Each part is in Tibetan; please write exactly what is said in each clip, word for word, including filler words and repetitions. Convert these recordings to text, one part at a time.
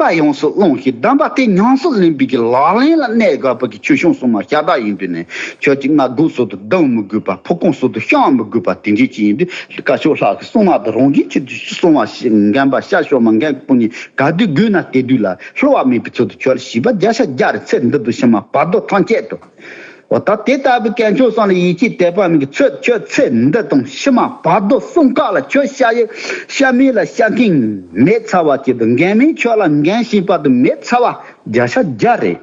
པ་ཡོངས་སུ་བླངས་ཤིང་གདམས་པ་དེ་ཉམས་སུ་ལེན་པའི་གི་ལག་ལེན་ལ་གནས་དགོས་པ་གི་ཆོས་སྐྱོང་སྲུང་མ་ཤ་སྟག་ཡིན་པས་ནས། ཁྱོད་ཀྱིས་སྔ་དགོང་སོགས་སུ་སྡང་མི་དགོས་པ། ཕོ་རྐང་སོགས་སུ་བཤང་མི་དགོས་པ་དེ་འདྲ་ཅིག་ཡིན་དུས། བཀའ་ཆོས་ལྷག་གི་སྲུང་མ་དང་རང་གི་ཆེད་དུ་སྲུང་མ་ཞིག་འགན་པ་ཤ་ཤོ་མ་འགན་ཁུར་ནས་ག་དུས་དགོས་ན་དེ་དུས་ལ་བསླུ་བ་མེད་པའི་ཚུལ་དུ་ཁྱོད་ལ་བྱིས་པ་བརྒྱ་ཆ་བརྒྱ་རེ་ཚེ་འདི་དང་ཕྱི་མ་བར་དོ་ཐམས་ཅད་དུ། འོ་ད་དེ་ལྟ་བུའི་དཀོན་མཆོག་གསུམ་ལ་ཡིད་ཆེས་དད་པ་མེད་ཀྱི་ཚོད་ཁྱོད་ཚེ་འདི་དང་ཕྱི་མ་བར་དོ་གསུམ་ཀ་ལ་ཁྱོད་ཤ་ཡི་ཤ་མེད་ལ་ཤ་འཁོན་མེད་ཚར་བ་ཅིག་དང་། འགན་མེད་ཁྱོད་ལ་འགན་བཞེས་པ་དང་མེད་ཚར་བ་བརྒྱ་ཆ་བརྒྱ་རེད།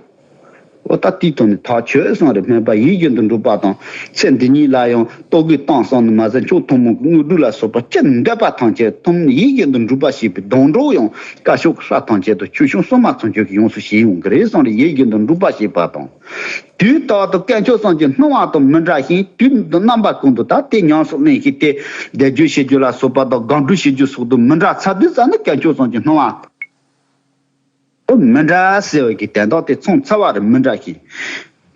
འོ་ད་དེའི་ཐོག་ནས་ཐག་ཆོད་སོང་རེད། སྨན་པ་ཡིད་བཞིན་དུ་འགྲུབ་པ་དང་། ཚེ་འདི་ཉིད་ལ་ཡང་ལྟོ་གོས་གཏམ་གསུམ་ནི་མ་ཟད་མཆོག་ཐུན་མོང་གི་དངོས་གྲུབ་ལ་སོགས་པ་ཅི་འདོད་པ་ཐམས་ཅད་ཐུན་ཡིད་བཞིན་དུ་འགྲུབ་པ་ཞེས་པའི་སྡོང་གྲོགས་ཡང་བཀའ་ཤོག་ལྷ་ཐམས་ཅད་དང་ཆོས་སྐྱོང་སྲུང་མ་ཚོ་ཁྱོད་ཀྱིས་ཡོངས་སུ་བཞེས་ཡོང་གི་རེད་སོང་རེད། ཡིད་བཞིན་དུ་འགྲུབ་པ་ཞེས་པ་དང་། དུས་རྟག་ཏུ་དཀོན་མཆོག་གསུམ་གྱི་སྣང་བ་དང་མི་འདྲ་ཞིང་། དུས་རྣམ་པ་ཀུན་ཏུ་ད་དེ་ཉམས་སུ་ལེན་ཞིང་དེ་བཟླས་བརྗོད་བྱེད་རྒྱུ་ལ་སོགས་པ་དང་སྒོམ་སྒྲུབ་བྱེད་རྒྱུ་སོགས་དང་མི་འདྲ་ཚར་དུས་ཙམ་ནི་དཀོན་མཆོག་གསུམ་གྱི་སྣང་བ། མི་འདྲ་ཟེར་བའི་གི་དོན་དག་དེ་མཚོན་ཚར་བ་རེད། མི་འདྲ་ཞིང་།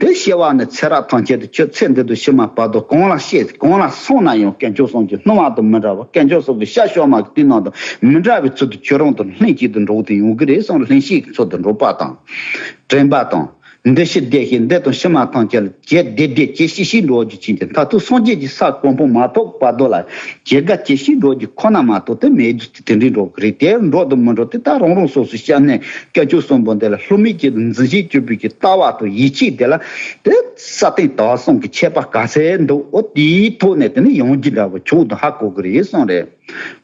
དེ་སྐྱེ་བ་ནས་ཚེ་རབས་ཐམས་ཅད་དུ་ཁྱོད་ཚེ་འདི་དང་ཕྱི་མ་བར་དོ་གང་ལ་སྐྱེས་གང་ལ་སོང་ན་ཡང་དཀོན་མཆོག་གསུམ་གྱི་སྣང་བ་དང་མི་འདྲ་བ། དཀོན་མཆོག་གསུམ་གྱི་ཤ་ཤོ་མ་གི་དུས་ནང་དུ་མི་འདྲ་བའི་ཚུལ་དུ་ཁྱོད་རང་དང་ལྷན་ཅིག་ཏུ་འགྲོགས་ཏེ་ཡོང་གི་རེད་སོང་རེད། ལྷན་སྐྱེས་ཀྱི་ཚུལ་དུ་འགྲོགས་པ་དང་། དྲན་པ་དང་། འདི་ཕྱི་བདེ་ཞིང་འདི་དང་ཕྱི་མ་ཐམས་ཅད་ལ་ཇེ་བདེ་བདེ་ཇེ་ཞི་ཞི་འགྲོ་རྒྱུ་ཅན་གྱི་མཐར་ཐུག་སངས་རྒྱས་ཀྱི་ས་གོ་འཕང་མ་ཐོབ་བར་དོ་ལ་ཇེ་དགའ་ཇེ་ཞི་འགྲོ་རྒྱུ་ཁོ་ན་མ་གཏོགས་དེ་མེད་རྒྱུ་དེ་འདྲའི་འགྲོ་གི་རེད། དེར་འགྲོ་དང་མི་འགྲོ་དེ་ད་རང་རང་སོ་སོའི་ཤ་ནས་དཀོན་མཆོག་གསུམ་པོ་འདི་ལ་བསླུ་མེད་ཀྱི་འཛིན་ཤེས་སྤྱོད་པའི་གི་ལྟ་བ་དང་ཡིད་ཆེས་དེ་ལ་དེ་ས་སྟེང་དག་གསུམ་གྱི་ཁྱད་པར་ག་ཚད་འདུག་འོ་དེའི་ཐོག་ནས་དེ་ནི་ཡང་རྒྱུ་འདྲ་བོ་ཆོག་ཏུ་ཧ་གོ་གི་རེད་གསུངས་རེད།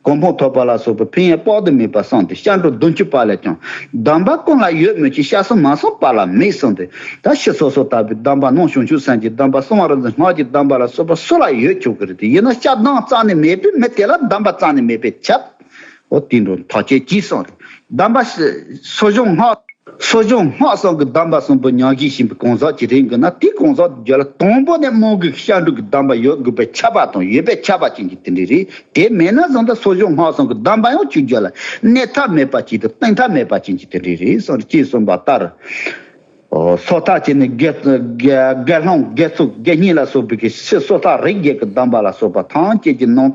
གོ་འཕང་ཐོབ་པ་ལ་སོགས་པའི་ཕན་ཡོན་དཔག་ཏུ་མེད་པ་གསུངས་ཏེ། སྐྱབས་འགྲོ་བདུན་ཅུ་པ་ལས་ཀྱང་། གདམས་པ་ཀུན་ལ་ཡོད་མོད་ཀྱི། སྐྱབས་སུ་མ་སོང་པ་ལ་མེད་གསུངས་ཏེ། ད་ཕྱི་སོ་སོ་ལྟ་བུའི་གདམས་པ་ནང་བྱང་ཆུབ་སེམས་ཀྱི་གདམས་པ་གསང་བ་རིག་འཛིན་སྔགས་ཀྱི་གདམས་པ་ལ་སོགས་པ་སུ་ལ་ཡོད་ཆོག་གི་རེད་དེ། ཡིན་ན་སྐྱབས་དང་རྩ་ནས་མེད་པས་མི་དེ་ལ་གདམས་པ་རྩ་ནས་མེད་པས་ཁྱབ། འོ་དེ་འདྲ་ཐག་ཆོད་ཀྱིས་གསུངས་རེད། གདམས་པ་གསོ་སྦྱོང་སྔགས། གསོ་སྦྱོང་སྔགས་གསུམ་གྱི་གདམས་པ་གསུམ་པོ་ཉམས་བཞེས་བཞིན་པའི་གང་ཟག་ཅིག་རེད་འགོ་ན། དེའི་གང་ཟག་དེ་རྒྱུད་ལ་དང་པོ་ནས་མང་གི་སྐྱབས་འགྲོ་གི་གདམས་པ་ཡོད་དགོས་པའི་ཁྱབ་པ་དང་ཡོད་པའི་ཁྱབ་པ་ཅན་གྱི་དེ་འདྲ་རེད། དེ་མེད་ན་བཟང་ད་གསོ་སྦྱོང་སྔགས་གསུམ་གྱི་གདམས་པ་ཡང་ཁྱོད་རྒྱུད་ལ་གནས་ཐབས་མེད་པ་ཅིག་དང་བརྟན་ཐབས་མེད་པ་ཅན་གྱི་དེ་འདྲ་རེད་གསུངས་རེད། ཅེས་གསུངས་པ་ལྟར། སོ་ཐར་བྱས་ནས་དགེ་དགེ་དགེ་སློང་དགེ་ཚོགས་དགེ་བསྙེན་ལ་སོགས་པའི་གི་སོ་ཐར་རིགས་བརྒྱད་ཀྱི་གདམས་པ་ལ་སོགས་པ་ཐམས་ཅད་ཀྱི་ནང་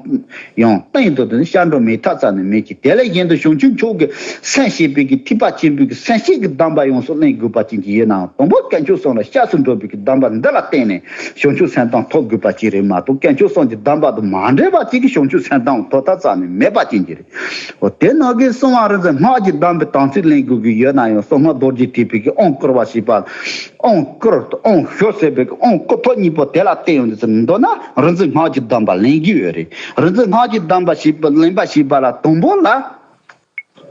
ཡང་སྟེང་དུ་དེ་ནི་སྐྱབས་འགྲོ་མེད་ཐབས་རྩ་ནས་མེད་ཀྱི། དེ་ལས་གཞན་དུ་བྱང་ཆུབ་མཆོག་གི་སེམས་བསྐྱེད་པའི་གི་ཐེག་པ་ཆེན་པོའི་གི་སེམས་བསྐྱེད་ཀྱི་གདམས་པ་ཡོངས་སུ་ལེན་དགོས་པ་ཅན་གྱི་ཡོད་ནའང་དང་པོ་དཀོན་མཆོག་གསུམ་ལ་སྐྱབས་སུ་འགྲོ་བའི་གི་གདམས་པ་འདི་ལ་བརྟེན་ནས་བྱང་ཆུབ་སེམས་གཏམ་ཐོབ་དགོས་པ་ཅིག་རེད་མ་གཏོགས། དཀོན་མཆོག་གསུམ་གྱི་གདམས་པ་དང་མ་འབྲེལ་བ་ཅིག་གིས་བྱང་ཆུབ་སེམས་གཏམ་ཐོབ་ཐབས་རྩ་ནས་མེད་པ་ཅན་གྱི་རེད། འོ་དེ་ནང་གི་གསང་བ་རིག་འཛིན་སྔགས་ཀྱི་གདམས་པའི་དམ་ཚིག་ལེན་དགོས་ཀྱི་ཡོད་ན་ཡང་གསང་སྔགས་རྡོ་རྗེ་ཐེག་པའི་གི་དབང་བསྐུར་བ་ཞེས་པ། དབང་བསྐུར་དབང་ཞུ་ཟེར་བའི་གི་དབང་བསྐུར་ཐོབ་གཉིས་པོ་དེ་ལ་བརྟེན་ཡོང་དུས་ཙམ་མདོར་ན་རིག་འཛིན་སྔགས་ཀྱི་གདམས་པ་ལེན་གྱི་ཡོད་རེད། རིག་འཛིན་སྔགས་ཀྱི་གདམས་པ་ཞེས་པ་ལེན་པ་ཞེས་པ་ལ་དང་པོ་ལ།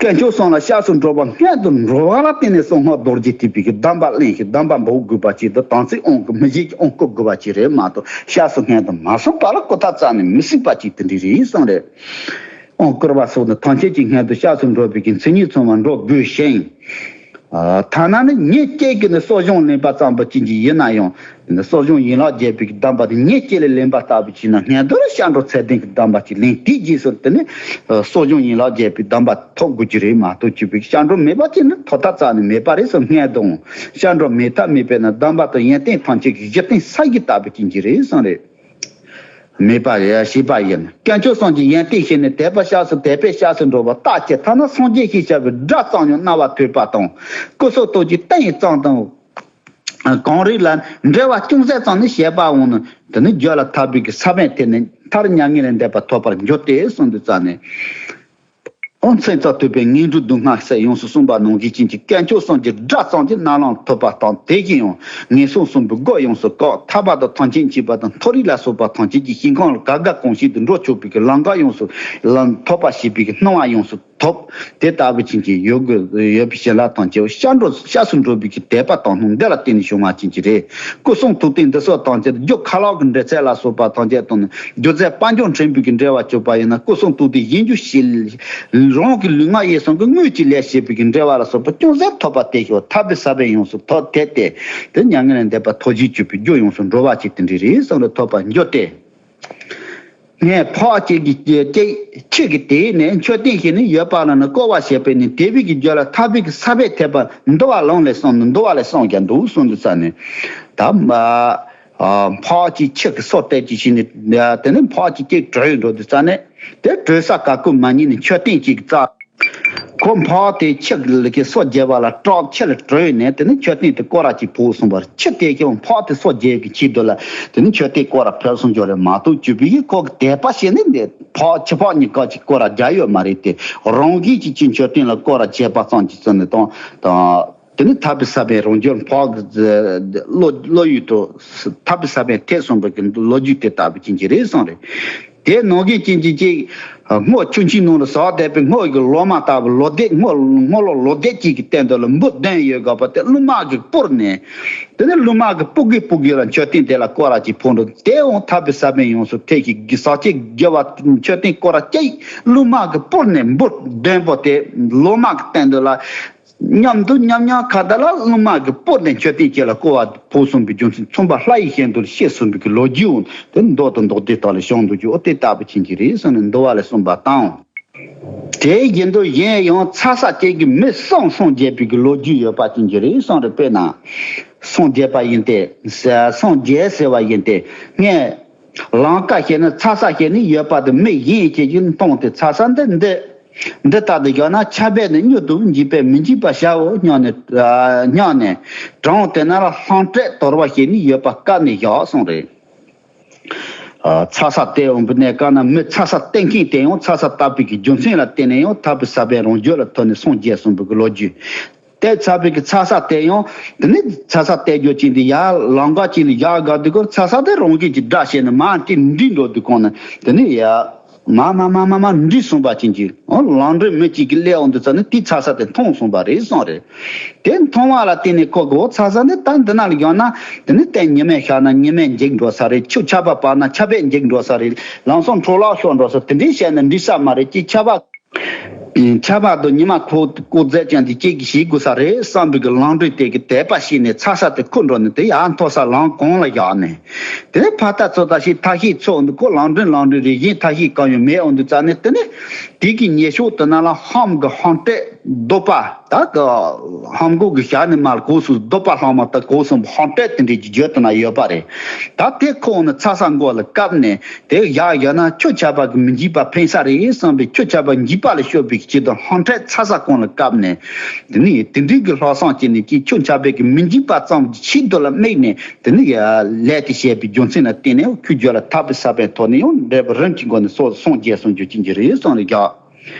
དཀོན་མཆོག་གསུམ་ལ་སྐྱབས་སུ་འགྲོ་བ་སྔོན་དུ་འགྲོ་བ་ལ་བརྟེན་ནས་གསང་སྔགས་རྡོ་རྗེ་ཐེག་པའི་གི་གདམས་པ་ལེན་ཞིང་གདམས་པ་འབོག་དགོས་པ་ཅིག་དང་དམ་ཚིག་དབང་བསྐུར་མི་བཞེད་ཀྱི་དབང་བསྐུར་དགོས་པ་ཅིག་རེད་མ་གཏོགས། སྐྱབས་སུ་སྔོན་དུ་མ་སོང་བ་ལ་བསྐུར་ཐབས་རྩ་ནས་མི་སྲིད་པ་ཅིག་དེ་འདྲ་རེད་གསུངས་རེད། དབང་བསྐུར་བ་སོགས་ནི་ཐམས་ཅད་ཀྱི་སྔོན་དུ་སྐྱབས་སུ་འགྲོ་བའི་གི་མཚན་ཉིད་མཚོན་པར་འགྲོ་དགོས་ཤིང་། ཐ་ན་ནི་ཉིན་གཅིག་གི་ནི་གསོ་སྦྱོང་ལེན་པ་ཙམ་པོ་ཅན་གྱི་ཡིན་ན་ཡང་། གསོ་སྦྱོང་ཡན་ལག་བརྒྱད་པའི་གི་གདམས་པ་དེ་ཉིན་གཅིག་ལ་ལེན་པ་ལྟ་བུ་ཅིག་ན་སྔོན་དུ་ལ་སྐྱབས་འགྲོ་ཚད་ལྡན་གྱི་གདམས་པ་ཅིག་ལེན། དེའི་རྗེས་སུ་དེ་ནི་གསོ་སྦྱོང་ཡན་ལག་བརྒྱད་པའི་གདམས་པ་ཐོབ་དགོས་ཀྱི་རེད་མ་གཏོགས། བཅུ་པའི་སྐྱབས་འགྲོ་མེད་པ་ཅིག་ནི་ཐོབ་ཐབས་རྩ་ནས་མེད་པ་རེད་གསུངས། སྔོན་དུའང་སྐྱབས་འགྲོ་མེད་ཐབས་མེད་པས་ན། གདམས་པ་དང་ཡོན་ཏན་ཐམས་ཅད་ཀྱི་གཞི་རྟེན་ས་གཞི་ལྟ་བུ་ཅན་གྱི་རེད་གསུངས་རེད། མེད་པ་ཡང་ཞེས་པ་ཡིན། དཀོན་མཆོག་གསུམ་གྱི་ཡོན་ཏན་ཤེས་ནས་དད་པ་སྐྱབས་སུ་དད་པས་སྐྱབས་སུ་འགྲོ་བ་རྟག་སྐྱེ། ཐ་ན་སངས་རྒྱས་ཞེས་བྱ་བའི་སྒྲ་ཙམ་ཡང་རྣ་བར་ཐོས་པ་དང་། སྐུ་གསུང་ཐུགས་ཀྱི་རྟེན་ཙམ་དང་། གང་རིགས་ལ་འབྲེལ་བ་ཅུང་ཟད་ཙམ་ནི་བྱེད་པའང་ནི། དེ་ནི་རྒྱུད་ལ་ཐར་པའི་གི་ས་བོན་ཐེབས་ནས་མཐར་མྱ་ངན་ལས་འདས་པ་ཐོབ་པར་འགྱུར་ཏེ་གསུངས་དུས་ཙ་ནས། ཨོ་མཚན་རྩ་ཐོས་པའི་ངན་འགྲོའི་སྡུག་བསྔལ་སེལ། ཡོངས་སུ་བསྲུངས་པ་ནང་བཞིན་ཅན་གྱི་དཀོན་མཆོག་གསུམ་གྱི་སྒྲ་ཙམ་གྱིས་རྣ་ལམ་ཐོས་པ་དང་། དེ་བཞིན་ཡང་ངན་སོང་གསུམ་པོའི་སྒོ་ཡོངས་སུ་བཀག་ཐར་པ་དང་ཐམས་ཅད་མཁྱེན་པ་དང་མཐོ་རིས་ལ་སོགས་པ་ཐམས་ཅད་ཀྱི་ཞིང་ཁམས་ལ་གང་དགའ་གང་ཞིག་ཏུ་འགྲོ་ཆོག་པའི་གི་ལམ་ཁ་ཡོངས་སུ་ལམ་ཐོབ་པ་ཞེས་པའི་གི་སྣང་བ་ཡོངས་སུ་ཐོབ། དེ་ལྟ་བུ་ཅན་གྱི་ཡོད་དགོས་ཡོད་པའི་བྱིན་རླབས་དང་བཅས་པ་སྐྱབས་འགྲོ་སྐྱབས་སུ་འགྲོ་བའི་གི་དད་པ་དང་སྣང་འདི་ལ་བརྟེན་ནས་བྱུང་བ་ཅན་གྱི་རེད། སྐུ་གསུང་ཐུགས་རྟེན་འདི་སོགས་དང་བཅས་རྒྱུ་ཁ་ལག་གི་འབྲེལ་ཚད་ལ་སོགས་པ་ཐམས་ཅད་དང་ནི་རྒྱུ་རྫས་དཔལ་འབྱོར་ཕྲན་བུ་གི་འབྲེལ་བ་གཅོད་པ་ཡིན་ན། སྐུ་གསུང་ཐུགས་རྟེན་གཞན་རྒྱུ་ཞེས་རང་གི་ལུས་ངག་ཡིད་གསུམ་གྱི་དངོས་ཀྱི་ལས་བྱེད་པའི་གི་འབྲེལ་བ་ལ་སོགས་པ་ཅུང་ཟད་ཐོབ་པ་དེ་ཞིག་ཐར་པའི་ས་བོན་ཡོངས་སུ་ཐོབ་ཐལ་ཏེ། དེ་མྱ་ངན་ལས་འདས་པ་ཐོབ་བྱེད་གཅོད་པའི་རྒྱུ་ཡོངས་སུ་འགྲོ་བ་ཅིག་དེ་འདྲ་རེད་གསུངས་ཏེ་ཐོབ་པར་འགྱུར་ཏེ། ངས་འཕགས་པའི་ཆོས་ཀྱི་དེ་ནས་མཆོད་རྟེན་ཞིག་ནི་ཡོད་པ་ལ་ནི་བསྐོར་བ་བྱས་པས་ནི་དེ་བས་ཀྱི་རྒྱུད་ལ་ཐར་པའི་གི་ས་བོན་ཐེབས་པ་འདུལ་བ་ལམ་ལས་གསུངས་ནི་འདུལ་བ་ལས་གསུངས་ཀྱང་འདུག་གསུངས་དུས་ཙ་ནས། ད་འཕགས་པའི་ཆོས་ཀྱི་སོ་གཏད་ཀྱི་ཞིག་ནི་དེ་ནི་འཕགས་པའི་ཆོས་གྲོལ་འགྲོ་དུས་ཙ་ནས་དེ་གྲོལ་ས་ག་ཀུན་མ་རྙེད་ནས་མཆོད་རྟེན་གཅིག་བཙགས། ཁོ་ཕག་དེ་ཁྱི་ལ་གི་སོ་བརྒྱབ་པ་ལ་སྐྲག་ཁྱི་ལ་བྲོས་ནས་དེ་ནི་མཆོད་རྟེན་དེ་སྐོར་ར་གཅིག་ཕུབ་སོང་བར་ཁྱི་དེ་ཀྱང་ཕག་དེ་སོ་བརྒྱབ་ཀྱི་ཆེད་དུ་ལ་དེ་ནི་མཆོད་རྟེན་སྐོར་ར་ཕེབས་སོང་འཇོག་རེད་མ་གཏོགས་བཅུ་པའི་ཡིག་ཁོ་གི་དད་པ་བྱས་ནས་འདི་ཕག་ཁྱི་ཕག་གཉིས་ཀ་གཅིག་སྐོར་ར་རྒྱག་ཡོད་མ་རེད་དེ། རང་གིས་ཅིག་ཅིག་མཆོད་རྟེན་ལ་སྐོར་ར་བྱས་པ་ཙམ་གྱིས་ཙམ་ནས་དང་དང་། དེ་ནི་ཐར་པའི་ས་པཎ་རང་རྒྱུད་ཕག་གི་བློ་བློ་ཡུལ་དུ་ཐར་པའི་ས་པཎ་ཐེགས་གསུངས་པའི་གི་ལོ་རྒྱུས་དེ་ལྟ་བུ་ཅན་གྱི་རེད་གསུངས་རེད། དེ་ནང་གི་ཅན་གྱི་ཅིག་སྔོ་ཆུ་ཆེན་ནང་ལ་ཟགས་བསྡད་པའི་སྔོ་གི་ལོ་མ་ལྟ་བུ་ལོ་ཟླས་སྔོ་སྔོ་ལོ་ལོ་ཟླས་ཅིག་གི་སྟེང་དུ་ལ་འབུ་གདོན་ཡོད་དགོས་པ་དེ་ཀླུ་དམག་གིས་སྤུར་ནས། དེ་ནི་ཀླུ་དམག་གིས་སྤུ་གུས་སྤུ་གུས་ལ་མཆོད་རྟེན་དེ་ལ་སྐོར་ར་ཅིག་ཕུབ་འགྲོ་དེ་འོང་ཐར་པའི་ས་པཎ་ཡོངས་སུ་ཐེགས་ཀྱི་གི་ཟག་བཅས་དགེ་བ་མཆོད་རྟེན་སྐོར་ར་ཅིག་ཀླུ་དམག་གིས་སྤུར་ནས་འབུ་གདོན་པོ་དེ་ལོ་མ་གི་སྟེང་དུ་ལ། མཉམ་དུ་མཉམ་མཉམ་ཁ་བརྡ་ལ་ཀླུ་དམག་གིས་སྤོར་ནས་མཆོད་རྟེན་ཅིག་ལ་སྐོར་བ་ཕོག་གསུངས་པའི་རྒྱུ་མཚན་མཚུངས་པ་ལྷ་ཡི་ཞལ་འདུལ་ཤེས་གསུངས་པའི་གི་ལོ་རྒྱུས་འོང་དེ་མདོ་དང་མདོ་སྡེ་དག་ལས་བྱུང་འདུག་ཅིག་འོ་དེ་ལྟ་བུ་ཕྱིན་གྱི་རེད་གསུངས་ནས་འདུལ་བ་ལས་གསུངས་པ་དང་། དེའི་རྒྱུན་དུ་གཞན་ཡང་ཚ་ས་ཅན་གྱི་མི་གསུམ་སངས་རྒྱས་པའི་གི་ལོ་རྒྱུས་ཡོད་པ་ཅན་གྱི་རེད་གསུངས་རེད། དཔེར་ན། སངས་རྒྱས་པ་ཡིན་ཏེ། སངས་རྒྱས་ཟེར་བ་ཡིན་ཏེ། ངས། ལང་ཀ་ཞེས་ནི་ཚ་ས་ཞེས་ནི་ཡོད་པ་དེ་མི་གཞན་ཞིག་གིས་མཐོང་སྟེ་ཚ་ས་འདི་འདི་འདི་ལྟར་དུ་བཞག་ན་ཆར་པས་ནི་མྱུར་དུ་འཇིག་པས་མི་འཇིག་པར་བྱའོ་སྙམ་ནས་སྙམ་ནས་གྲོང་དེ་ན་ལ་ལྷམ་སྲེག་དོར་བ་ཞེས་ནི་ཡོད་པ་བཀབ་ནས་བཞག་གསུངས་རེད། ཚ་ས་དེ་འོང་པའི་གནས་སྐབས་ན་མི་ཚ་ས་བསྟེན་མཁན་དེ་ཡང་ཚ་ས་བཏབ་པའི་གི་རྒྱུ་མཚན་ལ་བརྟེན་ནས་ཡང་ཐར་པའི་ས་པཎ་རང་རྒྱུད་ལ་ཐོན་ནས་སངས་རྒྱས་གསུངས་པའི་གི་ལོ་རྒྱུས། དེ་ཚ་པའི་གི་ཚ་ས་དེ་ཡང་དེ་ནི་ཚ་ས་དེ་རྒྱུ་ཅན་དེ་ཡར་ལམ་ཁ་ཅིག་ལ་ཡར་བསྒར་དུས་སྐབས་ཚ་ས་དེ་རང་གིས་ཀྱི་དགྲ་བྱས་ནས་མར་དེ་འདྲི་འགྲོ་དུས་སྐབས་ན་དེ་ནི་ཡ་མ་མ་མ་མ་མ་འདྲི་གསུངས་པ་ཅན་གྱི་ལམ་འགྲོ་མི་གཅིག་གིས་སླེབས་འོང་དུས་ཙ་ནི་དེ་ཚ་ས་དེ་མཐོང་གསུངས་པ་རེད་གསུངས་རེད། དེ་མཐོང་བ་ལ་བརྟེན་ནས་ཁོ་གི་འོ་ཚ་ས་ནི་ད་འདི་ན་ལ་ཡོང་ན་དེ་ནི་དེ་ཉི་མས་ཤར་ན་ཉི་མས་འཇིག་འགྲོ་ས་རེད། ཆུ་ཆར་པ་བབས་ན་ཆར་པས་འཇིག་འགྲོ་ས་རེད། ལམ་སང་འཕྲོ་བརླག་ཤོར་འགྲོ་ས་དེ་འདྲའི་བཤད་ན་འགྲིག་ས་མ་རེད་ཅེས་ཆར་པ། ཆར་པ་དང་ཉི་མ་ཁོ་ཀོ་རྫས་ཅན་དེ་གཅིག་གིས་ཤེས་དགོས་ས་རེད་བསམ་པའི་གི་ལམ་འགྲོ་དེ་གི་དད་པ་བྱས་ནས་ཚ་ས་དེ་ཁུར་འགྲོ་ནས་དེ་ཡར་མཐོ་ས་ལམ་གོང་ལ་བཞག་ནས། དེ་ནས་ཕར་ལྟ་ཚུར་ལྟ་ཞིག་ཐ་ཤིག་ཚོགས་འདུག་ཁོ་ལམ་འགྲོ་ལམ་འགྲོ་རེ་བཞིན་ཐ་ཤིག་གང་ཡང་མེད་འོང་དུས་ཙ་ནས་དེ་ནས་དེ་གི་ཉེ་ཕྱོགས་དེ་ན་ལ་ལྷམ་གི་ལྷམ་སྲེག་རྡོ་པ་ད་གི་ལྷམ་གོག་གི་ཞལ་ནས་མར་གོག་སོང་རྡོ་པ་ལྷམ་མ་ད་གོག་སོང་ལྷམ་སྲེག་དེ་འདྲའི་གི་རྒྱུ་དེ་ན་ཡོད་པ་རེད། ད་དེ་ཁོ་འོང་ན་ཚ་ས་མགོ་ལ་བཀབ་ནས། དེ་བཞག་བཞག་ན་ཁྱོད་ཆར་པ་གིས་མི་འཇིག་པ་ཕན་ས་རེད་བསམ་པའི་ཁྱོད་ཆར་པ་འཇིག་པ་ལ་སྐྱོབ་པའི་ཆེད་དུ་ལྷམ་སྲེག་ཚ་ས་གོང་ལ་བཀབ་ནས། དེ་ནི་དེ་འདྲའི་གི་ལྷག་བསམ་བྱས་ནས་ཀྱིས་ཁྱོད་ཆར་པ་གིས་མི་འཇིག་པ་ཙམ་གྱི་ཆེད་དུ་ལ་དམིགས་ནས་དེ་ནི་ལས་དེ་བྱས་པའི་རྒྱུ་མཚན་ལ་བརྟེན་ནས་ཁོའི་རྒྱུད་ལ་ཐར་པའི་ས་པཎ་ཐོབ་ནས་ཡང་འབྲས་བུ་རིམ་གྱིས་འགོ་ནས་སོ་སངས་རྒྱས་སོང་རྒྱུ་ཅན་གྱི་རེད་བསམ་ལ་རྒྱག་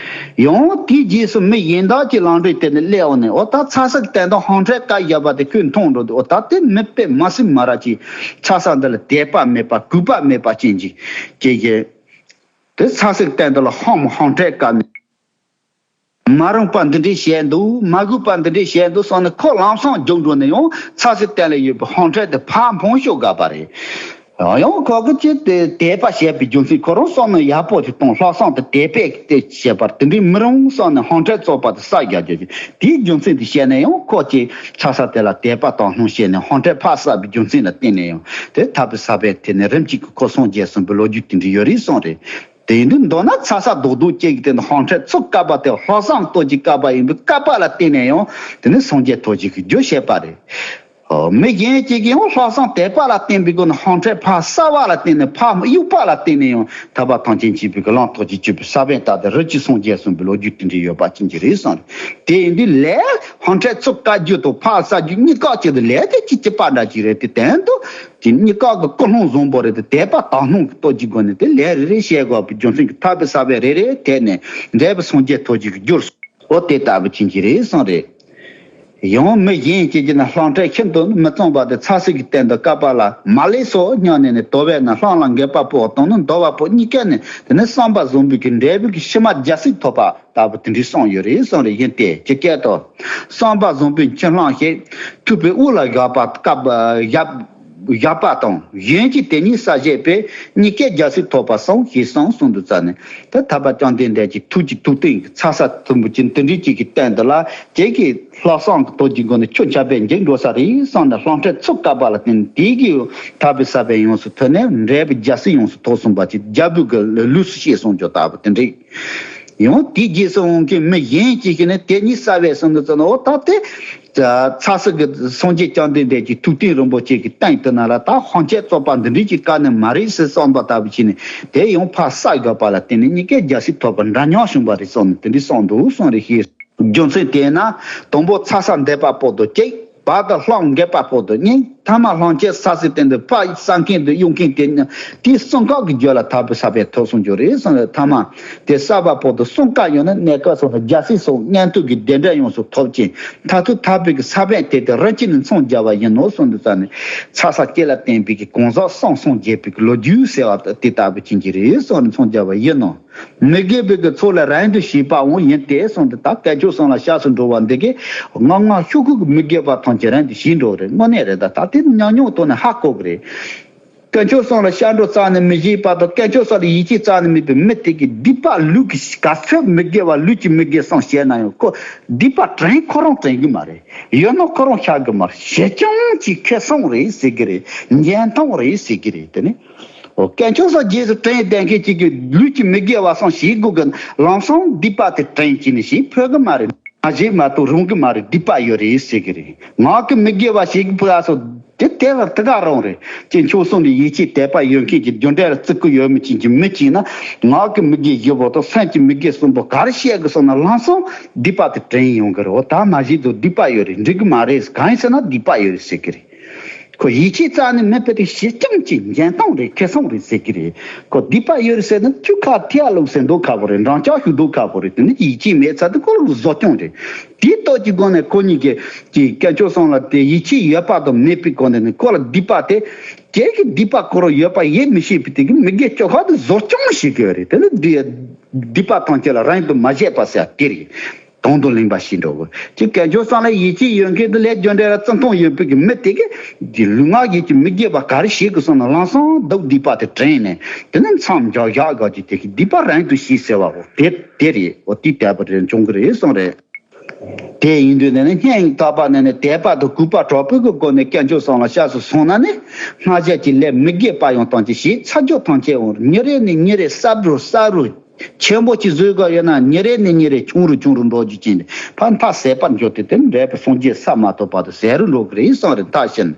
ཡང་དེའི་རྗེས་སུ་མི་གཞན་དག་ཅིག་ལམ་འགྲོའི་སྟེང་ནས་སླེབས་འོང་ནས་འོ་ད་ཚ་ས་གི་སྟེང་དུ་ལྷམ་སྲེག་བཀབ་བཞག་པ་དེ་ཁོས་མཐོང་འགྲོ་འདུག་འོ་ད་དེ་མི་དཔེ་མ་སྲིད་མ་རབས་ཅིག་ཚ་ས་འདི་ལ་དད་པ་མེད་པ་གུས་པ་མེད་པ་ཅན་ཅིག་ཅེས་བྱས། དེ་ཚ་ས་གི་སྟེང་དུ་ལ་ལྷམ་ལྷམ་སྲེག་བཀབ་ནས། མ་རུངས་པ་འདི་འདྲས་བྱས་འདུག་མ་གུས་པ་འདི་འདྲས་བྱས་འདུག་བསམ་ནས་ཁོ་ལམ་སང་རྒྱུགས་འགྲོ་ནས་ཡང་ཚ་ས་གི་སྟེང་ལ་ཡོད་པའི་ལྷམ་སྲེག་དེ་ཕར་འཕངས་ཤོག་དགོས་པ་རེད། ཡང་ཁོ་གིས་ཅི་སྟེ་དད་པ་བྱས་པའི་རྒྱུ་མཚན་ཁོ་རང་བསམ་བློ་ཡག་པོ་ཞིག་བཏང་ལྷག་བསམ་དང་དད་པས་དེ་བྱས་པར་དེ་འདྲའི་མི་རུང་བསམ་ནས་ལྷམ་སྲེག་བཙོག་པ་དེ་བསགས་རྒྱག་རྒྱུ་ཅིག་དེའི་རྒྱུ་མཚན་དེ་བཤད་ནས་ཡང་ཁོ་ཅིག་ཚ་ས་དེ་ལ་དད་པ་དག་སྣང་བྱས་ནས་ལྷམ་སྲེག་ཕར་བསགས་པའི་རྒྱུ་མཚན་ལ་བརྟེན་ནས་ཡང་དེ་ཐར་པའི་ས་པཎ་ཐོབ་ནས་རིམ་གྱིས་ཁོ་སངས་རྒྱས་སོང་བའི་ལོ་རྒྱུས་དེ་འདྲ་ཡོད་རེད་གསུངས་རེད། དེ་ཡིན་དུས་མདོར་ན་ཚ་ས་རྡོག་རྡོག་ཅན་གྱི་སྟེང་དུ་ལྷམ་སྲེག་ཚུགས་བཀབ་པ་དེ་ལྷག་བསམ་སྟོབས་ཀྱིས་བཀབ་པ་ཡིན་པས་བཀབ་པ་ལ་བརྟེན་ནས་ཡང་དེ་ནི་སངས་རྒྱས་ཐོབ་བྱེད་ཀྱི་རྒྱུ་བཤད་པ་རེད། ཨོ། མི་གཞན་གཅིག་གིས་ཡང་ལྷག་བསམ་དད་པ་ལ་བརྟེན་པའི་སྒོ་ནས་ལྷམ་སྲེག་ཕར་བསགས་པ་ལ་བརྟེན་ནས་ཕར་གཡུགས་པ་ལ་བརྟེན་ནས་ཡང་ཐར་པ་ཐམས་ཅད་མཁྱེན་པའི་གི་ལམ་ཐོབ་བྱེད་ཅེས་པའི་ས་པཎ་བཏབ་སྟེ་རིམ་གྱིས་སངས་རྒྱས་སོང་བའི་ལོ་རྒྱུས་དེ་འདྲ་ཡོད་པ་ཅན་གྱི་རེད་གསུངས་རེད། དེ་ཡིན་དུས་ལས་ལྷམ་སྲེག་ཚུགས་བཀབ་རྒྱུ་དང་ཕར་བསགས་རྒྱུ་གཉིས་ཀ་གཅིག་ཏུ་ལས་དེ་གཅིག་གཅིག་པ་འདྲ་ཅིག་རེད་དེ་དོན་དུ། དེ་གཉིས་ཀ་གི་ཀུན་སློང་བཟང་པོ་རེད་དེ་དད་པ་དག་སྣང་གི་སྟོབས་ཀྱི་སྒོ་ནས་དེ་ལས་རེ་རེ་བྱེད་དགོས་པའི་རྒྱུ་མཚན་གྱིས་ཐར་པའི་ས་པཎ་རེ་རེ་ཐོབ་ནས་འབྲས་བུ་སངས་རྒྱས་ཐོབ་བྱེད་ཀྱི་རྒྱུར་སོང་། འོ་དེ་ལྟ་བུ་ཅན་གྱི་རེད་གསུངས་རེད། ཡང་མི་གཞན་གཅིག་གིས་ནི་ལྷམ་སྲེག་ཤིན་ཏུ་མི་གཙང་བ་དེ་ཚ་ས་གི་སྟེང་དུ་བཀབ་པ་ལ་མ་ལེགས་སོ་སྙམ་ནས་ནི་དོར་བས་ན་ལྷམ་ལ་འགེབས་པ་པོ་དང་ནི་དོར་བ་པོ་གཉིས་ཀས་ནི་དེ་ནི་བསམ་པ་བཟང་པོའི་གི་འབྲས་བུ་གི་ཕྱི་མ་རྒྱལ་སྲིད་ཐོབ་པ་ལྟ་བུ་དེ་འདྲའི་གསུངས་ཡོད་རེད་གསུངས་རེད། ཡིན་ཏེ་ཇི་སྐད་དུ། བསམ་པ་བཟང་པོའི་ཁྱིམ་ལྷམ་ཞིག་ཐུག་པའི་དབུ་ལ་བཞག་པ་བཀབ་བཞག་བཞག་པ་དང་གཞན་གྱིས་དེ་ཉིད་བསགས་བྱས་པས་གཉིས་ཀས་རྒྱལ་སྲིད་ཐོབ་པ་གསུངས་ཞེས་གསུངས་གསུངས་འདུག་ཙ་ནས་ད་ཐར་པ་བཅོམ་ལྡན་འདས་ཀྱི་ཐུགས་ཀྱི་ཐུགས་རྟེན་གྱི་ཚ་ས་མཐོན་པོ་ཅན་དེ་འདྲའི་ཅིག་གི་སྟེང་དུ་ལ་ཁྱེད་ཀྱིས་ལྷག་བསམ་གྱི་སྟོབས་ཀྱི་སྒོ་ནས་ཁྱོད་ཆར་པས་འཇིག་འགྲོ་ས་རེད་བསམ་ནས་ལྷམ་སྲེག་ཚུགས་བཀབ་པ་ལ་བརྟེན་ནས་དེའི་གི་ཐར་པའི་ས་པཎ་ཡོངས་སུ་ཐོབ་ནས་འབྲས་བུ་རྒྱལ་སྲིད་ཡོངས་སུ་ཐོབ་སོང་བ་ཅིག་རྒྱལ་པོའི་གི་ལུགས་སུ་བཤད་སོང་ཅོག་ལྟ་བུ་དེ་འདྲའི། ཡང་དེའི་རྗེས་སུ་འོང་མཁན་མི་གཞན་གཅིག་གིས་ནི་དེ་ཉིད་བསགས་པས་གསུངས་འདུག་ཙམ་ན་འོ་ད་དེ། ཚ་ས་གི་སངས་རྒྱས་བཅོམ་ལྡན་འདས་ཀྱི་ཐུགས་རྟེན་རིན་པོ་ཆེ་གི་སྟེང་དུ་ན་ལ་ད་ལྷམ་སྲེག་བཙོག་པ་འདི་འདྲའི་ཅིག་བཀབ་ནས་མ་རེད་ཟེར་བསམ་པ་ལྟ་བུ་བྱས་ནས་དེ་ཡང་ཕར་བསགས་དགོས་པ་ལ་བརྟེན་ནས་གཉིས་ཀས་རྒྱལ་སྲིད་ཐོབ་པ་འདྲ་མཉམ་བྱུང་བ་རེད་གསུངས་ནས་དེ་འདྲའི་གསུངས་འདུག་གསུངས་རེད་ཤེས། རྒྱུ་མཚན་དེས་ན། དང་པོ་ཚ་ས་འདས་པ་པོ་དང་གཅིག་བར་དུ་ལྷག་འགེབས་པ་པོ་དང་གཉིས། ཐ་མ་ལྷག་བཅས་ས་སི་སྟེང་དུ་ཕ་ས་མཁན་དུ་གཡུག་མཁན་དེ་ནི་དེའི་གསུམ་ཀ་གི་རྒྱུད་ལ་ཐར་པའི་ས་པཎ་ཐོབ་སོང་རྒྱུ་རེད་གསུངས་རེད། ཐ་མ་དེ་ས་པ་པོ་དང་གསུམ་ཀ་ཡོད་ན་གནས་སྐབས་སོགས་ལ་རྒྱལ་སྲས་སོགས་མངོན་མཐོ་གི་བདེ་འབྲས་ཡོངས་སུ་ཐོབ་ཅིང་མཐར་ཐུག་ཐར་པའི་གི་ས་པཎ་དེ་དེ་རིན་ཆེན་ནི་མཚོན་རྒྱ་བ་ཡིན་ནོ་གསུངས་འདུག་ས་ནས་ཚ་ས་སྐྱེ་ལ་བརྟེན་པའི་གི་གང་ཟག་གསུམ་སངས་རྒྱས་པའི་གི་ལོ་རྒྱུས་ཟེར་བ་དེ་ལྟ་བུ་ཅན་གྱི་རེད་གསུངས་ནས་མཚོན་རྒྱ་བ་ཡིན་ནོ། མི་དགེ་བའི་གི་ཚོགས་ལས་རིང་དུ་ཞིག་པའང་ཡིན་ཏེ་གསུངས་ཏེ། ད་དཀོན་མཆོག་གསུམ་ལ་སྐྱབས་སུ་འགྲོ་བ་འདི་གིས་ངང་ངམ་ཤོག་གུ་གི་མི་དགེ་བ་ཐམས་ཅད་རིང་དུ་ཞིག་འགྲོ་གི་རེད། དངོས་གནས་རེད། ད་ད་དེ་ཉམས་མྱོང་ཐོག་ནས་ཧ་གོ་གི་རེད། དཀོན་མཆོག་གསུམ་ལ་སྐྱབས་འགྲོ་རྩ་ནས་མི་བྱེད་པ་དང་། དཀོན་མཆོག་གསུམ་ལ་ཡིད་ཆེས་རྩ་ནས་མེད་པའི་མི་དེ་གིས་སྡིག་པ་ལུས་ཀྱི་ག་ཚོད་མི་དགེ་བ་ལུས་ཀྱི་མི་དགེ་བསགས་བྱས་ན་ཡང་ཁོ་སྡིག་པ་དྲན་ཁོ་རང་དྲན་གི་མ་རེད། ཡོད་ན་ཁོ་རང་ཤར་གི་མ་རེད། ཞེ་ཅང་ཅིག་ཁེ་བཟང་རེད་ཟེར་གི་རེད། འཇོན་ཐང་རེད་ཟེར་གི་རེད། དེ་ནི། འོ། དཀོན་མཆོག་གསུམ་རྗེས་སུ་དྲན་བསྡད་མཁན་གཅིག་གིས་ལུས་ཀྱི་མི་དགེ་བ་བསགས་བྱེད་དགོས་གི། ལམ་སང་སྡིག་པ་དེ་དྲན་བྱས་ནས་བྱེད་ཕོད་གི་མ་རེད། ང་བྱེད་མ་གཏོགས་རུང་གི་མ་རེད། སྡིག་པ་ཡོད་རེད་ཟེར་གི་རེད། ངག་གི་མི་དགེ་བ་བྱེད་དགོས་ཕོད་སོ། དེ་དེ་ལ་དེ་ག་རང་རེད། དཀོན་མཆོག་གསུམ་ལ་ཡིད་ཆེས་དད་པ་ཡོད་མཁན་གྱི་རྒྱུ་འབྲས་ལ་བརྩི་བཀུར་ཡོད་མི་ཅན་གྱི་མི་གཅིག་ན། ངག་གི་མི་དགེ་བཞི་པོ་དང་སེམས་ཀྱི་མི་དགེ་གསུམ་པོ་ག་རེ་བཤད་གི་སོང་ན་ལམ་སང་སྡིག་པ་དེ་དྲན་ཡོང་གི་རེད། འོ། ད་མ་བྱེད་དུ་སྡིག་པ་ཡོད་རེད། འགྲིག་གི་མ་རེད། གང་ཡིན་ཟེར་ན་སྡིག་པ་ཡོད་རེད་ཟེར་གི་རེད། ཁོ་ཡིད་ཆེས་རྩ་ནས་མེད་པ་དེ་ཞེ་ཅང་ཅིག་འཇོན་ཐང་རེད། ཁེ་བཟང་རེད་ཟེར་གི་རེད། ཁོ་སྡིག་པ་ཡོད་རེད་ཟེར་ན་ཁྱོད་ཁ་ཐེ་ཡ་ལུག་ཟེར་མདོག་ཁ་པོ་རེད། འགྲང་ལྕག་ཞུ་མདོག་ཁ་པོ་རེད། དེ་ནི་ཡིད་ཆེས་མེད་ཚ་དེ་ཁོ་ལ་བཟོ་སྐྱོང་རེད། དེའི་སྟོབས་ཀྱི་སྒོ་ནས་ཁོ་གཉིས་ཀྱི་ཀྱི་དཀོན་མཆོག་གསུམ་ལ་དེ་ཡིད་ཆེས་ཡོད་པ་དང་མེད་པའི་སྒོ་ནས་ནི་ཁོ་ལ་སྡིག་པ་དེ་ཁྱེད་ཀྱི་སྡིག་པ་ཁོ་རང་ཡོད་པ་ཡེ་མི་ཤེས་པའི་དེ་གི་མི་དགེ་བཅུ་ཁ་དེ་བཟོ་སྐྱོང་བྱེད་གི་ཡོད་རེད། དེ་ནི་སྡིག་སྡིག་པ་ཐམས་ཅད་ལ་རིང་དུ་མ་བྱེད་པ་ཟེར་དེ་རེད། དོན་དུ་ལེན་པ་ཞིག་འགྲོ་དགོས། ཅིག་དཀོན་མཆོག་གསུམ་ལ་ཡིད་ཆེས་ཡོད་མཁན་དེ་ལས་རྒྱུ་འབྲས་ལ་བརྩི་མཐོང་ཡོད་པའི་གི་མི་དེ་གིས་དེ་ལུས་ངག་ཡིད་ཀྱི་མི་དགེ་བ་ག་རེ་བྱེད་དགོས་སོང་ན་ལམ་སང་སྡིག་སྡིག་པ་དེ་དྲན་ནས་དེ་ནས་མཚམས་འཇོག་བཞག་དགོས་ཀྱི་དེ་གི་སྡིག་པ་རིང་དུ་ཞིག་ཟེར་བ་འོ་དེ་དེ་རེད། འོ་དེ་ལྟ་བུ་རེ་འབྱུང་གི་རེད་གསུངས་རེད། དེ་ཡིན་དུས་ནས་ནི་སྙན་ངག་བཏབ་པ་ནས་ནི་དད་པ་དང་གུས་པ་དྲག་པོའི་གི་སྒོ་ནས་དཀོན་མཆོག་གསུམ་ལ་སྐྱབས་སུ་སོང་ན་ནི་སྔར་བྱས་ཀྱི་ལས་མི་དགེ་བ་ཡང་ཐམས་ཅད་ཞིག་ཚར་རྒྱུ་ཐམས་ཅད་འོང་། ཉིན་རེ་ནས་ཉིན་རེ་གསལ་རུ་གསལ་རུ། ཆེན་པོ་ཅིག་བཟོས་དགོས་ཡོད་ན་ཉིན་རེ་ནས་ཉིན་རེ་ཆུང་རུ་ཆུང་རུ་འགྲོ་རྒྱུ་ཅན་ཕར་མཐའ་ཟད་པར་འགྱུར་ཏེ་དེ་འདྲ་བའི་སངས་རྒྱས་ས་མ་ཐོབ་བར་དུ་ཟད་རུ་འགྲོ་གི་རེད་གསུངས་རེད། མཐའ་བཞིན།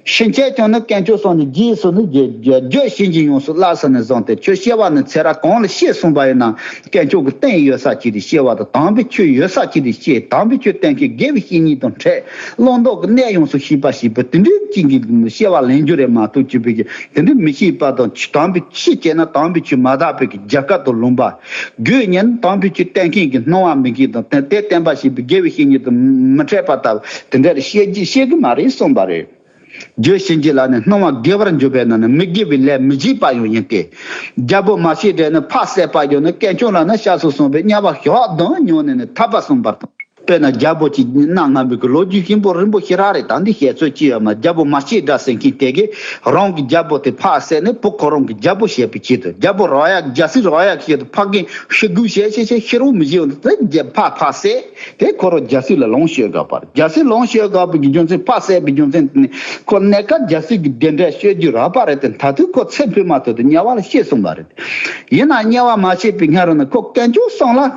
ཕྱིན་ཆད་ཀྱང་ནི་དཀོན་མཆོག་གསུམ་ནི་རྗེས་སུ་ནི་རྒྱུད་བྱིན་གྱིས་ཡོངས་སུ་བརླབས་ས་ནས་བཟུང་སྟེ་ཆོས་བཤད་པ་ནི་ཚེ་རབས་གང་ལ་བཤད་གསུངས་པ་ཡིན་ན་དཀོན་མཆོག་གི་བསྟན་ཡོད་ས་ཅིག་རེད། བཤད་པ་དང་དམ་པའི་ཆོས་ཡོད་ས་ཅིག་རེད། བཤད་དམ་པའི་ཆོས་བསྟན་མཁན་དགེ་བའི་བཤེས་གཉེན་དང་འཕྲད་བླང་དོར་གྱི་གནད་ཡོངས་སུ་ཤེས་པ་ཞིག་པ་དེ་འདྲའི་ཅིག་གི་བཤད་པ་ལེན་རྒྱུ་རེད་མ་གཏོགས་ཅིག་པའི་གི་དེ་འདྲའི་མི་ཤེས་པ་དང་དམ་པའི་ཆོས་བྱས་ན་དམ་པའི་ཆོས་མ་དག་པའི་གི་རྒྱལ་ཁབ་དང་ལུང་པ། དགོས་ཉན་དམ་པའི་ཆོས་བསྟན་མཁན་གྱི་སྣང་བ་མི་དགེ་དང་དེ་བསྟན་པ་ཞེས་པའི་དགེ་བའི་བཤེས་གཉེན་དང་མི་འཕྲད་པ་ལྟ་བུ་དེ་འདྲ་བཤད་ཀྱི་བཤད་གི་མ་རེད་གསུངས་པ་རེད། རྒྱུད་བྱིན་གྱིས་བརླབས་ནས་སྣང་བ་དགེ་བར་འགྱུར་བས་ན་ནི་མི་དགེ་བའི་ལས་མི་བྱེད་པ་ཡང་ཡིན་ཏེ། རྒྱལ་པོ་མ་སྐྱེས་དགྲས་ནི་ཕག་བསད་པ་བརྗོད་ནས་དཀོན་མཆོག་ལ་ནི་སྐྱབས་སུ་སོང་བའི་དམྱལ་བ་ཞག་བདུན་མྱོང་ནས་ནི་ཐར་པ་གསུངས་པར་དང་། དཔེར་ན་རྒྱལ་པོ་གཅིག་གནའ་སྔ་མོའི་གི་ལོ་རྒྱུས་ཞིམ་པོ་རིང་པོ་ཞེ་དྲག་རེད། ད་འདི་བཤད་ཚོད་ཅི་ཡོད་མ། རྒྱལ་པོ་མ་སྐྱེས་དགྲ་ཟེར་མཁན་དེ་གིས་རང་གི་རྒྱལ་པོ་དེ་ཕག་བསད་ནས་བུ་ཁོ་རང་གི་རྒྱལ་པོ་བྱེད་པའི་ཆེད་དུ་རྒྱལ་པོ་རག་ཡ་རྒྱལ་སྲིད་རག་ཡ་ཆེད་དུ་ཕ་རྒན་ཤི་དགོས་བྱས་བྱས་བྱས་ཤི་རོགས་མི་བྱེད་འོང་དུས་རྒྱལ་ཕག་ཕག་བསད་དེ་ཁོ་རང་རྒྱལ་སྲིད་ལ་ལོངས་སྤྱོད་དགོས་པ་རེད། རྒྱལ་སྲིད་ལོངས་སྤྱོད་དགོས་པའི་གི་རྒྱུ་མཚན་ཕག་བསད་པའི་རྒྱུ་མཚན་དེ་ནི་ཁོ་གནས་སྐབས་རྒྱལ་སྲིད་ཀྱི་བདེ་འབྲས་སྤྱོད་རྒྱུ་རག་པ་རེད་དེ་མཐར་ཐུག་ཁོ་ཚེ་འཕོས་མ་ཐག་ཏུ་དམྱལ་བ་ལ་སྐྱེས་སོང་བ་རེད། ཡིན་ན་དམྱལ་བ་མ་སྐྱེས་པའི་སྔ་རོལ་ནས་ཁོ་དཀོན་མཆོག་གསུམ་ལ།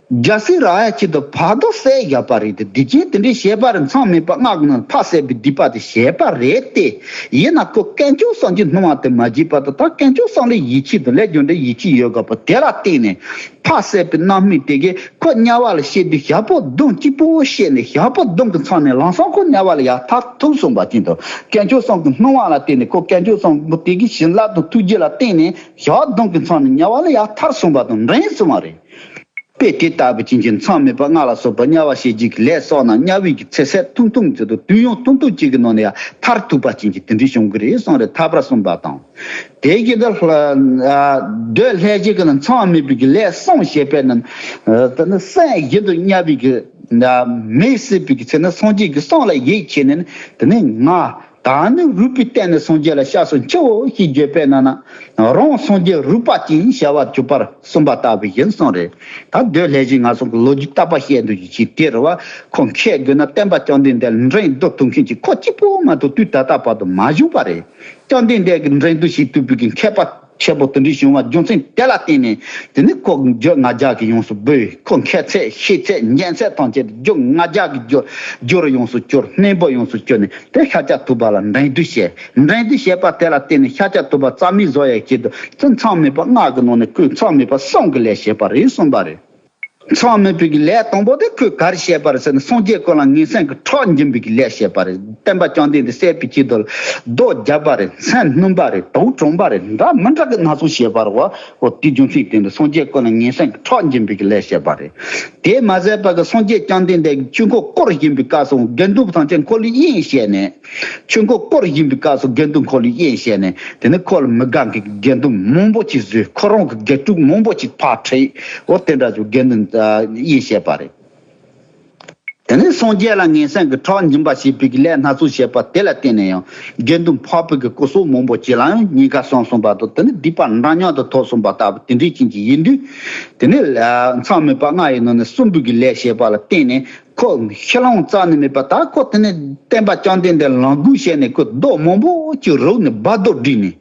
རྒྱལ་སྲིད་རག་ཡ་ཆེད་དུ་ཕག་དོ་བསད་བཞག་པ་རེད་དེ། སྡིག་ཅན་དེ་འདྲའི་བྱས་པ་རེད། མཚམས་མེད་པ་སྔགས་ཀྱི་ནང་ཕག་བསད་པའི་སྡིག་པ་དེ་བྱས་པ་རེད་དེ། ཡིན་ན་ཁོ་དཀོན་མཆོག་གསུམ་གྱི་སྣང་བ་དེ་མ་བརྗེད་པ་དང་ད་དཀོན་མཆོག་གསུམ་ལ་ཡིད་ཆེས་དང་ལས་རྒྱུ་འབྲས་ཡིད་ཆེས་ཡོད་དགོས་པ་དེ་ལ་བརྟེན་ནས་ཕག་བསད་པའི་རྣམ་སྨིན་དེ་གས་ཁོ་དམྱལ་བ་ལ་སྐྱེ་དུས་ཞག་པོ་བདུན་གཅིག་པོ་བཤད་ནས་ཞག་པོ་བདུན་གྱི་མཚམས་ནས་ལམ་སང་ཁོ་དམྱལ་བ་ལ་ཡར་ཐར་ཐུབ་སོང་བ་ཅན་དང་དཀོན་མཆོག་གསུམ་གྱི་སྣང་བ་ལ་བརྟེན་ནས་ཁོ་དཀོན་མཆོག་གསུམ་པོ་དེ་གི་བྱིན་རླབས་དང་ཐུགས་རྗེ་ལ་བརྟེན་ནས་ཞག་བདུན་གྱི་མཚམས་ནས་དམྱལ་བ་ལ་ཡར་ཐར་སོང་བ་དང་འདྲེན་སོང་བ་རེད། དཔེ་དེ་ལྟ་བུ་ཅན་གྱི་མཚམས་མེད་པ་ལྔ་ལ་སོགས་པ་དམྱལ་བ་ཞེས་བགྱི་གི་ལས་བསགས་ན་དམྱལ་བའི་གི་ཚེ་ཚད་ཐུང་ཐུང་ཅིག་དང་དུས་ཡུན་ཐུང་ཐུང་ཅིག་གི་ནང་ནས་ཡང་ཐར་ཐུབ་པ་ཅན་གྱི་དེ་འདྲའི་བྱུང་གི་རེད་གསུངས་རེད། ཐར་པར་གསུངས་པ་དང་། དེ་བཞིན་དུ་ཨ་འདོད་ལྷས་བྱིན་གྱི་ནི་མཚམས་མེད་པའི་གི་ལས་གསུམ་བྱས་པས་ན་དེ་ནི་སེམས་བཞིན་དུ་དམྱལ་བའི་གི་མེས་བསྲེགས་པའི་གི་ཚེ་ན་སངས་རྒྱས་ཀྱི་གསུང་ལ་ཡིད་ཆེས་ནས་དེ་ནི་ང་ད་ནི་རུས་པའི་གཏིང་ནས་སངས་རྒྱས་ལ་སྐྱབས་སུ་མཆིའོ་ཞེས་བརྗོད་པས་ན་ན་རང་སངས་རྒྱས་རུས་པ་ཅན་བྱ་བར་གྱུར་པར་གསུངས་པ་ལྟ་བུ་ཡིན་གསུངས་རེད། ད་འདོད་ལྷས་བྱིན་ང་ཚོ་གི་ལོ་རྒྱུས་རྟག་པར་བཤད་འདུག་ཅིག་དེ་རུ་བ་ཁོ་མཁས་དགོས་ན་བསྟན་པ་བཅོམ་ལྡན་འདས་ལ་འགྲན་བསྡུར་ཐུབ་མཁན་གྱི་ཁོ་གཅིག་པོ་མ་གཏོགས་དུས་ད་ལྟ་བར་དུ་མ་བྱུང་བ་རེད། བཅོམ་ལྡན་འདས་ཀྱི་འགྲན་བསྡུར་བྱེད་ཐུབ་པའི་གི་མཁས་པ་ཆེན་པོ་དེ་འདྲའི་བྱུང་བ་རྒྱུ་མཚན་དེ་ལ་བརྟེན་ནས་དེ་ནི་ཁོ་རྒྱུ་ལྔ་བརྒྱ་གི་ཡོངས་སུ་འབུལ། ཁོ་མཁས་ཚད་ཤེས་ཚད་ཉན་ཚད་ཐམས་ཅད་རྒྱུ་ལྔ་བརྒྱ་གི་རྒྱུ་རྒྱུ་རུ་ཡོངས་སུ་གྱུར། སྙིང་པོ་ཡོངས་སུ་གྱུར་ནས་དེ་ཤཱཀྱ་ཐུབ་པ་ལ་འགྲན་བསྡུར་བྱས། འགྲན་བསྡུར་བྱས་པ་དེ་ལ་བརྟེན་ནས་ཤཱཀྱ་ཐུབ་པ་རྩ་མེད་བཟོ་ཡའི་ཆེད་དུ་མཚམས་མེད་པ་ལྔ་གི་ནང་ནས་ཁོས་མཚམས་མེད་པ་གསུམ་གྱི་ལས་བྱས་པ་རེད་གསུངས་པ་རེད། མཚམས་མེད་པའི་གི་ལས་དང་པོ་དེ་ཁོས་ག་རེ་བཤད་པ་རེད་ཟེར་ན། སངས་རྒྱས་ཀུན་ལ་ངན་སེམས་ཀྱི་ཁྲག་འབྱིན་པའི་གི་ལས་བཤད་པ་རེད། བསྟན་པ་བཅོམ་ལྡན་འདས་གསད་པའི་ཆེད་དུ་ལ་རྡོ་བརྒྱབ་པ་རེད། མཚན་བསྣུན་པ་རེད། དུག་དྲངས་པ་རེད། འདྲ་མི་འདྲ་གི་སྣ་ཚོགས་བཤད་པ་རེད་བ། འོ་དེ་རྒྱུ་མཚན་དེ་འདྲ་སངས་རྒྱས་ཀུན་ལ་ངན་སེམས་ཀྱི་ཁྲག་འབྱིན་པའི་གི་ལས་བཤད་པ་རེད། དེ་མ་ཟད་པ་གི་སངས་རྒྱས་བཅོམ་ལྡན་འདས་ཀྱི་ཆོས་འཁོར་བསྐོར་བཞིན་པའི་སྐབས་སུ་དགེ་འདུན་ཐམས་ཅད་འཁོར་ལོས་དབྱེན་བྱས་ནས། ཆོས་འཁོར་བསྐོར་བཞིན་པའི་སྐབས་སུ་དགེ་འདུན་འཁོར་ལོས་དབྱེན་བྱས་ནས། དེ་ནས་ཁོ་ལ་མི་དགའ་མཁན་གྱི་དགེ་འདུན་མང་པོ་ཅིག་བཟོས། ཁོ་རང་གི་དགེ་ཕྲུག་མང་པོ་ཅིག་ཕར་ཁྲིད། འོ་དེ་འདྲ་ཅིག་དགེ་འདུན་དབྱེན་བྱས་པ་རེད། དེ་ནས་སངས་རྒྱས་ལ་ངན་སེམས་ཀྱི་ཁྲག་འབྱིན་པ་བྱེད་པའི་གི་ལས་སྣ་ཚོགས་བྱས་པ་དེ་ལ་བརྟེན་ནས་ཡང་དགེ་འདུན་འཕགས་པའི་གི་སྐུ་སྲོག་མང་པོ་ཅིག་ལའང་ཉེན་ཁ་སོང་སོང་བ་དང་། དེ་ནས་སྡིག་པ་འདྲ་མཉམ་དུ་ཐོབ་སོང་བ་ལྟ་བུ་དེ་འདྲའི་རྐྱེན་གྱིས་ཡིན་དུས། དེ་ནས་མཚམས་མེད་པ་ལྔ་ཡི་ནང་ནས་གསུམ་པའི་གི་ལས་བྱས་པ་ལ་བརྟེན་ནས། ཁོ་ཤི་ལོང་རྩ་ནས་མེད་པ། ད་ཁོ་དེ་ནས་བསྟན་པ་བཅོམ་ལྡན་འདས་ལམ་སྒུག་བྱས་ནས། ཁོ་རྡོ་མང་པོ་ཅིག་རུབ་ནས་བར་དོ་བསྒྲིགས་ནས།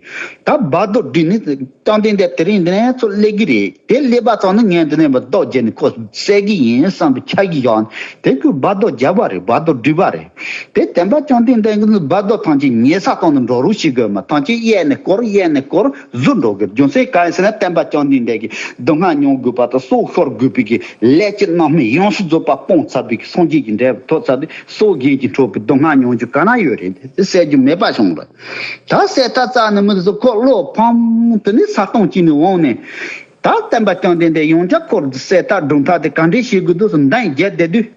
ད་བར་དོ་བསྒྲིགས་ནས་བཅོམ་ལྡན་འདས་དེ་རིང་འདི་ནས་ཚུར་སླེབས་ཀྱི་རེད། དེ་སླེབས་པ་ཙམ་ནས་ངས་འདི་ནས་མར་རྡོ་བརྒྱབ་ནས་ཁོ་བསད་ཀྱི་ཡིན་བསམ་པའི་འཆར་གཞི་བཞག་ནས། དེ་ཁོས་བར་དོ་བརྒྱབ་པ་རེད། བར་དོ་བསྒྲིགས་པ་རེད། དེ་བསྟན་པ་བཅོམ་ལྡན་འདས་ཀྱིས་བར་དོ་ཐམས་ཅད་ཉེ་ས་བཏང་ནས་འགྲོ་རོགས་བྱེད་དགོས་མ། ཐམས་ཅད་གཡས་ནས་བསྐོར། གཡས་ནས་བསྐོར། ཟུར་འགྲོ་དགོས། རྒྱུ་མཚན་གང་ཡིན་ཟེར་ན། བསྟན་པ་བཅོམ་ལྡན་འདས་ཀྱིས་སྡུག་བསྔལ་མྱོང་དགོས་པ་དང་སྲོག་ཤོར་དགོས་པའི་གི་ལས་ཀྱི་རྣམ་སྨིན་ཡོངས་སུ་རྫོགས་པ་སྤངས་ཚར་བའི་གི་སངས་རྒྱས་ཀྱི་འབྲས་བུ་ཐོབ་ཚར་དུས། སྲོག་རྒྱན་གྱིས་འཕྲོག་པའི་སྡུག་བསྔལ་མྱོང་རྒྱུ་ག་ན་ཡོད་རེད། དེ་བསད་རྒྱུ་མེད་པ་བྱུང་བ། ད་བསད་ཐབས་རྩ་ནས་མི་འདུག་ཟེར། ཁོ་བློ་ཕམ། དེ་ནས་ས་སྟོང་གཅིག་ནས་འོངས་ནས། ད་བསྟན་པ་བཅོམ་ལྡན་འདས་ཡང་བསྐྱར་ཁོ་བསད་ཐབས་སྒྲུབ་ཐབས་དེ་ག་འདྲས་བྱེད་དགོས་འདུག་ཟེར་འདང་རྒྱག་བསྡད་དུས།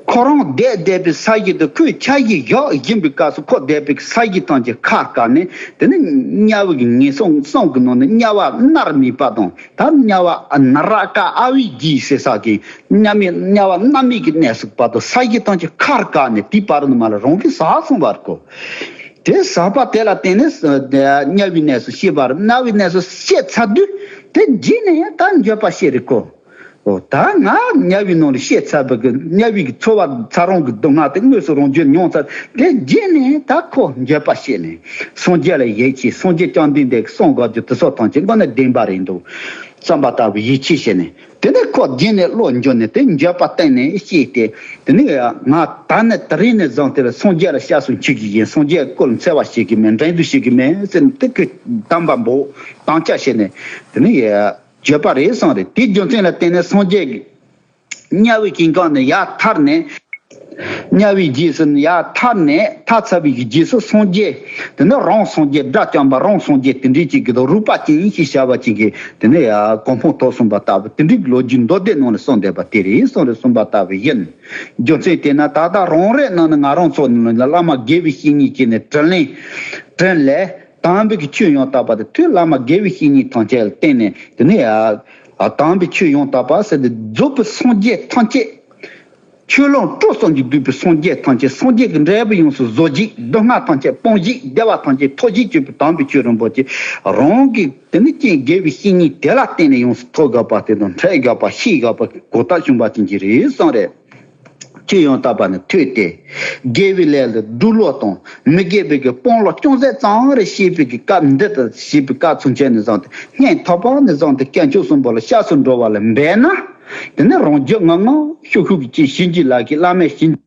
ཁོ་རང་བསྡད་བསྡད་པའི་ས་གཞི་དེ། ཁོས་འཆར་གཞི་བཞག་བཞིན་པའི་སྐབས་སུ་ཁོ་བསྡད་པའི་ས་གཞི་ཐམས་ཅད་ཁ་བཀག་ནས། དེ་ནས་དམྱལ་བའི་གི་ངན་སོང་གསུམ་གྱི་ནང་ནས་དམྱལ་བ་མནར་མེད་པ་དང་། ད་དམྱལ་བ་ནཱ་ར་ཀ་ཨ་བི་ཇི་ཟེར་ས་གི་དམྱལ་བའི་དམྱལ་བ་མནར་མེད་ཀྱི་གནས་སུ་བར་དུ་ས་གཞི་ཐམས་ཅད་ཁ་བཀག་ནས། དེའི་བར་དུ་མ་ལ་རང་གིས་ཟག་སོང་བར་གོ། དེ་ཟག་པ་དེ་ལ་བརྟེན་ནས་དམྱལ་བའི་གནས་སུ་སྐྱེས་པ་རེད། དམྱལ་བའི་གནས་སུ་སྐྱེས་ཚར་དུས། དེ་རྗེས་ནས་ད་འགྱོད་པ་སྐྱེས་རེད་གོ། འོ་ད་ང་དམྱལ་བའི་ནང་ལ་སྐྱེས་ཚར་བའི་གི་དམྱལ་བའི་གི་ཚོར་བ། ཚ་རོང་གི་སྡུག་བསྔལ་དེ་དངོས་སུ་རང་རྒྱུད་མྱོང་ཚར། དེ་རྗེས་ནས་ད་ཁོ་འགྱོད་པ་སྐྱེས་ནས་སངས་རྒྱས་ལ་ཡིད་ཆེས། སངས་རྒྱས་བཅོམ་ལྡན་འདས་ཀྱི་གསུང་དགོས་རྒྱུ་དེ་ཚོ་ཐམས་ཅད་དངོས་གནས་བདེན་པ་རེད་འདུག་བསམ་པ་ལྟ་བུ་ཡིད་ཆེས་བྱས་ནས། དེ་ནས་ཁོ་རྗེས་ནས་བློ་འགྱོད་ནས་དེ་འགྱོད་པ་གཏིང་ནས་སྐྱེས་ཏེ། དེ་ནས་ང་ད་ནས་དེ་རིང་ནས་བཟུང་སྟེ་སངས་རྒྱས་ལ་སྐྱབས་སུ་མཆི་གི་ཡིན། སངས་རྒྱས་སྐུ་ལ་འཚེ་བ་བྱེད་ཀྱི་མེད། འགྲན་བསྡུར་བྱེད་ཀྱི་མེད་ཟེར་ནས། དེ་ཁོས་དམ་པ་འབོག་དམ་བཅའ་བྱས་ནས། དེ་ནས་འགྱོད་པ་རེད་སོང་རེད། དེའི་རྒྱུ་མཚན་ལ་བརྟེན་ནས་སངས་རྒྱས་ཀྱིས་དམྱལ་བའི་ཞིང་ཁམས་ནས་ཡར་ཐར་ནས། དམྱལ་བའི་རྗེས་སུ་ཡར་ཐར་ནས། ཐར་ཚར་བའི་རྗེས་སུ་སངས་རྒྱས། དེ་ནས་རང་སངས་རྒྱས། དགྲ་བཅོམ་པ་རང་སངས་རྒྱས། དེ་འདྲའི་ཅིག་གི་རིག་པ་ཅན་ཞེས་བྱ་བ་ཅིག་གིས། དེ་ནས་ཡ་གོ་འཕང་ཐོབ་སོང་བ་ལྟ་བུ། དེ་འདྲའི་ལོ་རྒྱུས་མདོ་སྡེ་ནང་ལ་གསུངས་བསྡད་པ་དེ་རེད་སོང་རེད། གསུངས་པ་ལྟ་བུ་ཡིན། རྒྱུ་མཚན་དེས་ན་ད་ལྟ་རང་རེའི་ནང་ནས་ང་རང་ཚོ་ནི་བླ་མ་དགེ་བའི་བཤེས་གཉེན་བྱས་ནས་དྲིན་ལན། དྲིན་ལས། དམ་པའི་གི་ཆོས་ཡང་དག་པ་དེ། ཐོས་བླ་མ་དགེ་བའི་བཤེས་གཉེན་ཐམས་ཅད་ལ་བརྟེན་ནས། དེ་ནས་ཡ། དམ་པའི་ཆོས་ཡང་དག་པ་ཟེར་ཏེ། རྫོགས་པའི་སངས་རྒྱས་ཐམས་ཅད། ཆོས་ལོངས་སྤྲུལ་གསུམ་གྱིས་བསྡུས་པའི་སངས་རྒྱས་ཐམས་ཅད། སངས་རྒྱས་ཀྱི་འབྲས་བུ་ཡོངས་སུ་རྫོགས་ཤིག་སྡུག་བསྔལ་ཐམས་ཅད་སྤངས་ཤིག་བདེ་བ་ཐམས་ཅད་ཐོབ་ཤིག་ཅེས་པའི་དམ་པའི་ཆོས་རིན་པོ་ཆེ། རང་གི་དེ་ནི་རྐྱེན་དགེ་བའི་བཤེས་གཉེན་དེ་ལ་བརྟེན་ནས་ཡོངས་སུ་ཐོབ་དགོས་པ་དེ་དང་འཕྲད་དགོས་པ། ཤེས་དགོས་པ་གོ་བརྡ་བྱུང་བ་ཅན་གྱི་རེད་གསུངས་རེད། ཆོས་ཡང་དག་པ་ནི་ཐོས་ཏེ། དགེ་བའི་ལས་ལ་སྒྲུབ་ལུགས་དང་མི་དགེ་བའི་གི་སྤོང་ལུགས་ཅུང་ཟད་ཙམ་རེ་ཤེས་པའི་གི་སྐབས་འདི་ལྟར་ཤེས་པའི་སྐབས་ཚུན་ཆད་ནས་བཟུང་སྟེ། སྙིང་ཐག་པ་ནས་བཟུང་སྟེ་དཀོན་མཆོག་གསུམ་པོ་ལ་སྐྱབས་སུ་འགྲོ་བ་ལ་འབད་ན། དེ་ནས་རང་རྒྱུད་ངང་ངམ་ཤུགས་ཤུགས་ཀྱིས་བྱིན་གྱིས་བརླབས་ཀྱི་བླ་མའི་བྱིན།